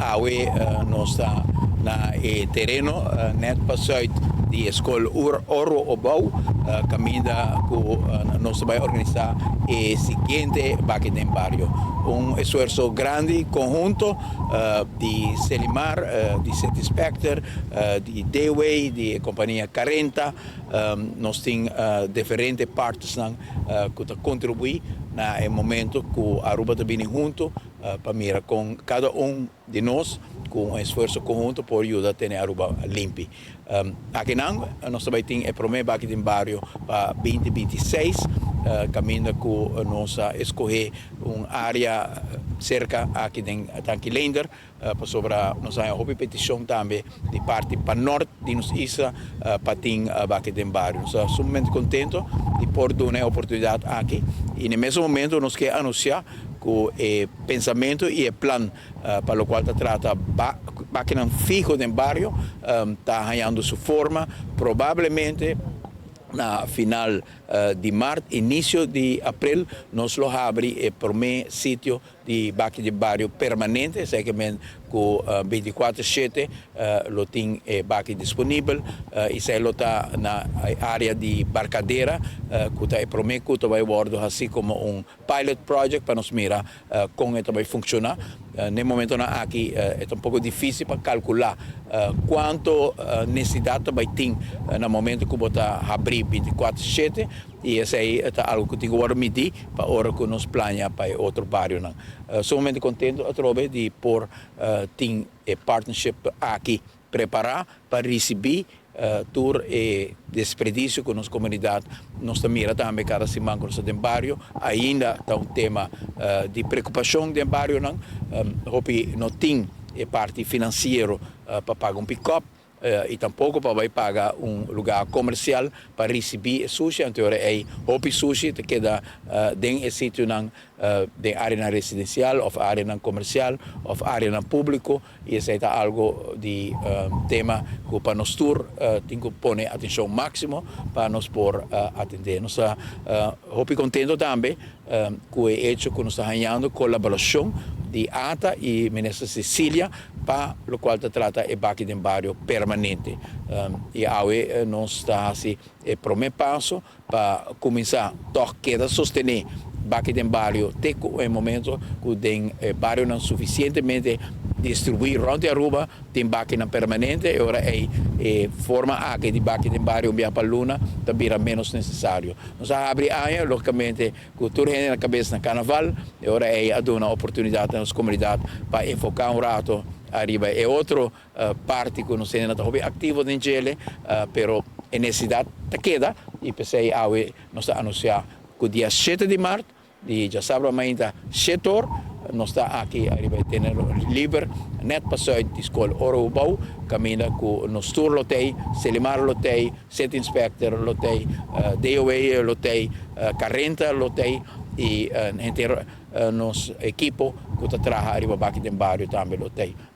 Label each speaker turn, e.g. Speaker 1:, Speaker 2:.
Speaker 1: Awe nos ta na e tereno net pa zuid di scol Oro Obou, caminda cu nos ta bay organisa e siguiente Baki den Bario. Un esfuerso grandi, conhunto di Selimar, di City Inspector, di Dayway, di compania 40. Nos tin diferente partners cu ta contribui na e momento cu Aruba ta bin hunto pa mira cu cada un di nos, cu un esfuerso conhunto, por yuda tene Aruba limpi. Akinan, nos tambe tin e prome Baki den Bario pa 2026, caminda cu nos a scohe un area cerca aki di Tanki Leendert, pasobra nos a haya peticion tambe di parti pa nort di nos isla pa tin Baki den Bario. Nos ta sumamente contento di por duna e oportunidad aki y na mesun momento nos kier anuncia cu e pensamento y e plan pa locual ta trata bakinan fiho den bario ta hayando su forma. Probablemente na final di maart, inicio di april, nos lo habri e prome sitio di baki di bario permanente, esey cu 24/7 lo tin e baki disponibel y esey lo ta na area di Barcadera, cu ta e prome cu ta bay wordo asina como un pilot project pa nos mira con e ta bay funciona. Na e momentonan aki ta un poco dificil pa calcula cuanto necesidad bay tin na momento cu bo ta habri 24/7 y esey ta algo cu tin cu midi pa ora cu nos plania pa otro barionan. Sumamente contento atrobe di por tin e partnership aki prepara pa ricibi tur e desperdicio cu nos comunidad nos mira tambe cada siman cu nos den bario. Ainda ta un tema di preocupacion den barionan. Hopi no tin e parti financiero pa paga un pick-up y tampoco pa bay paga un lugar comercial pa ricibi sushi. Anto e hopi sushi ta keda den e sitionan di area residencial of area comercial of area publico y esey ta algo di tema cu pa nos tur tin cu pone atencion maximo pa nos por atende. Nos ta hopi contento tambe cu e hecho cu nos ta hayando colaboracion di ATA y Minister Cecilia pa locual ta trata e baki den bario permanente. Y awe nos ta asina e prome paso pa cuminsa toch keda sostene baki den bario te e momento cu den barionan suficientemente distribui rond Aruba tin bakinan permanente y ora e forma aki di baki den bario un pa luna ta bira menos necesario. Nos a habri aña, logicamente, cu tur hende na cabes na carnaval y ora e a duna oportunidad na nos comunidad pa enfoca un rato ariba e otro parti cu nos ta activo den dje, pero e necesidad ta keda y p'esey awe nos ta anuncia cu dia 7 di maart, di diasabra mainta 7 or, nos ta aki ariba tereno liber net pa zuid di scol Oro Ubou, caminda cu nos tur lo tey, Selimar lo tey, City Inspector lo tey, DOW lo tey, 40 lo tey y henter nos ekipo cu ta traha ariba baki den bario tambe lo tey.